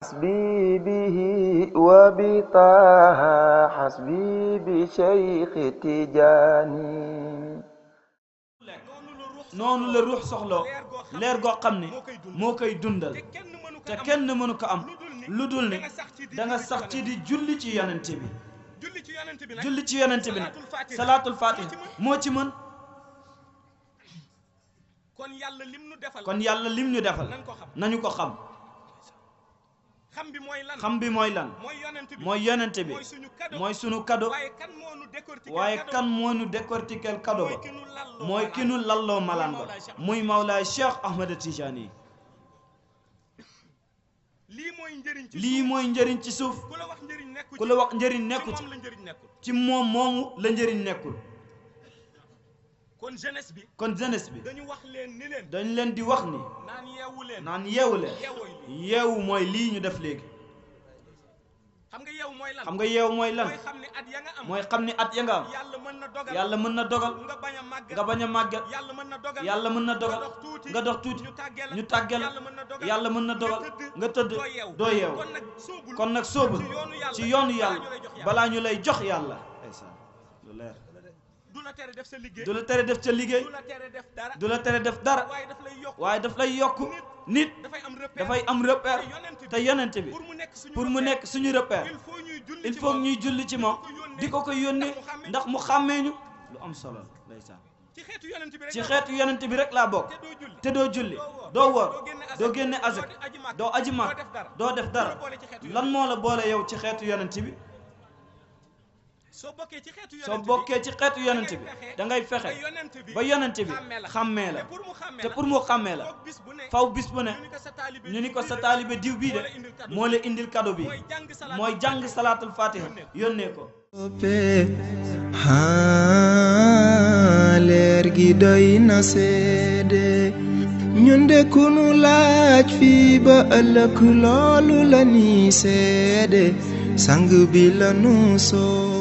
حسبي به وبطه حسبي بشيخ تجاني noonu la ruux soxloo leer goo xam ne moo koy dundal te kenn mënu ko am lu dul ne da nga sax ci di julli ci yonent bi julli ci yonent bi nag salaatul fatiha moo ci mën. kon yàlla lim ñu defal nañu ko xam. xam bi mooy lan mooy yonent bi mooy sunu cadeau waaye kan moo nu décortiquer cadeau ba mooy ki nu lalloo malaan ba muy Mawlaay Cheikh Ahmed Tijani. lii mooy njëriñ ci suuf ku la wax njëriñ nekku ci moom moomu la njëriñ nekkul. kon jeunesse bi dañu leen di wax ni naan yeewu leen yeewu mooy lii ñu def léegi. xam nga yeewu mooy lan mooy xam ni at ya nga am yàlla mën na dogal nga bañ a màgget yàlla mën na dogal nga dox tuuti ñu tàggal yàlla mën na dogal nga tëdd doo yeewu. kon nag sóobu ci yoonu yàlla balaa ñu lay jox yàlla lu leer du la tere def sa liggéey du la tere def dara waaye daf lay yokk nit dafay am repère te yonent bi pour mu nekk suñu repère il faut ñuy julli ci moom di ko yónnee ndax mu xàmmee ñu lu am solo ndeysaan. ci xeetu yonent bi rek laa bokk te doo julli doo woor doo génne azak doo aji maak doo def dara lan moo la boole yow ci xeetu yonent bi. soo bokkee ci xeetu yonent bi da ngay fexe ba yonent bi xàmmee la te pour mu xàmmee la faw bis bu ne ñu ni ko sa taalibe diw bii de moo la indil cadeau bi mooy jàng salaatul fatiha yónnee ko. leer gi doy na seede ñun de ku nu laaj fii ba ëllëg loolu la ni seede sang bi la nu soo